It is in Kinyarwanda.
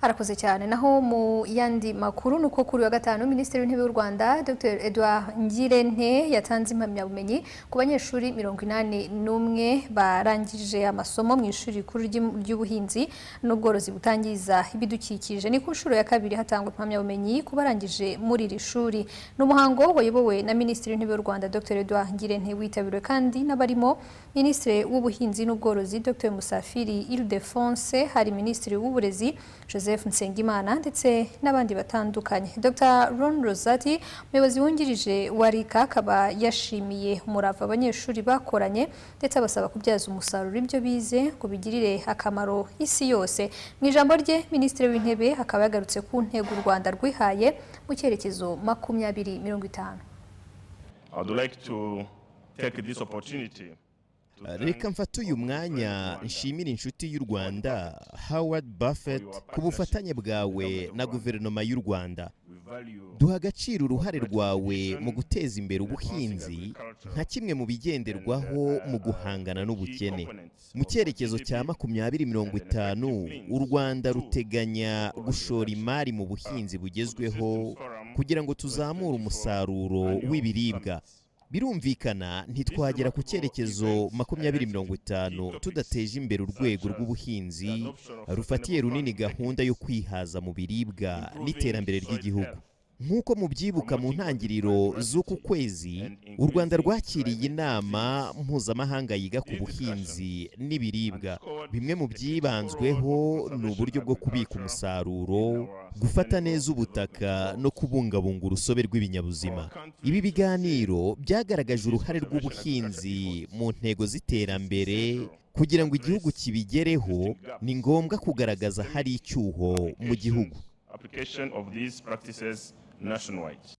Arakoze cyane. Naho mu yandi makuru, ni uko kuri wa gatanu Minisitiri w'Intebe w'u Rwanda, Dr Edouard Ngirente, yatanze impamyabumenyi ku banyeshuri 81 barangije amasomo mu ishuri rikuru ry'ubuhinzi n'ubworozi butangiza ibidukikije. Ni ku nshuro ya kabiri hatangwa impamyabumenyi ku barangije muri iri shuri. Ni umuhango wayobowe na Minisitiri w'Intebe w'u Rwanda, Dr Edouard Ngirente, witabiriwe kandi n'abarimo Minisitiri w'Ubuhinzi n'Ubworozi, Dr Musafiri Ildephonse, hari Minisitiri w'Uburezi, Joseph Nsengimana, ndetse n'abandi batandukanye. Dr Ron Rosati, umuyobozi wungirije wa RICA, akaba yashimiye umurava abanyeshuri bakoranye, ndetse abasaba kubyaza umusaruro ibyo bize ngo bigirire akamaro isi yose. Mu ijambo rye, Minisitiri w'Intebe akaba yagarutse ku ntego u Rwanda rwihaye mu cyerekezo 2050. I would like to take this opportunity. Reka mfate uyu mwanya nshimire inshuti y'u Rwanda, Howard Buffett, ku bufatanye bwawe na guverinoma y'u Rwanda. Duha agaciro uruhare rwawe mu guteza imbere ubuhinzi nka kimwe mu bigenderwaho mu guhangana n'ubukene. Mu cyerekezo cya 2050, u Rwanda ruteganya gushora imari mu buhinzi bugezweho kugira ngo tuzamure umusaruro w'ibiribwa. Birumvikana, ntitwagera ku cyerekezo 2050 tudateje imbere urwego rw'ubuhinzi rufatiye runini gahunda yo kwihaza mu biribwa n'iterambere ry'igihugu. Nk'uko mubyibuka, mu ntangiriro z'uku kwezi u Rwanda rwakiriye inama mpuzamahanga yiga ku buhinzi n'ibiribwa. Bimwe mu byibanzweho ni uburyo bwo kubika umusaruro, gufata neza ubutaka no kubungabunga urusobe rw'ibinyabuzima. Ibi biganiro byagaragaje uruhare rw'ubuhinzi mu ntego z'iterambere. Kugira ngo igihugu kibigereho, ni ngombwa kugaragaza hari icyuho mu gihugu. Application of these practices nationwide.